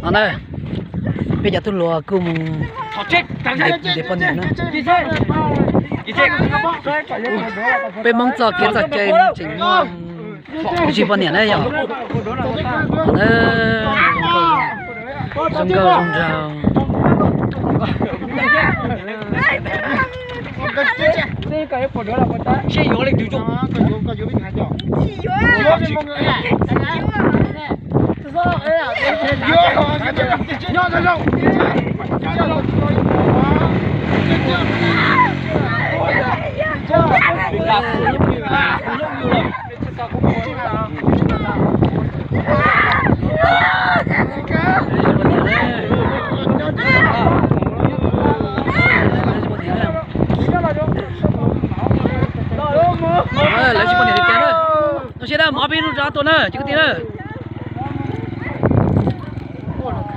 No na, peb cov tub hluas kuj mus ntes poj niam na. Peb Hmoob txoj kev txoj cai tseem muaj zij poj niam na yom. Zoo nkauj zoo nraug. Lawv zij poj niam tiag tiag na. Zoo siab na, mus ob peb hnub rov tuaj na cov kwv tij na.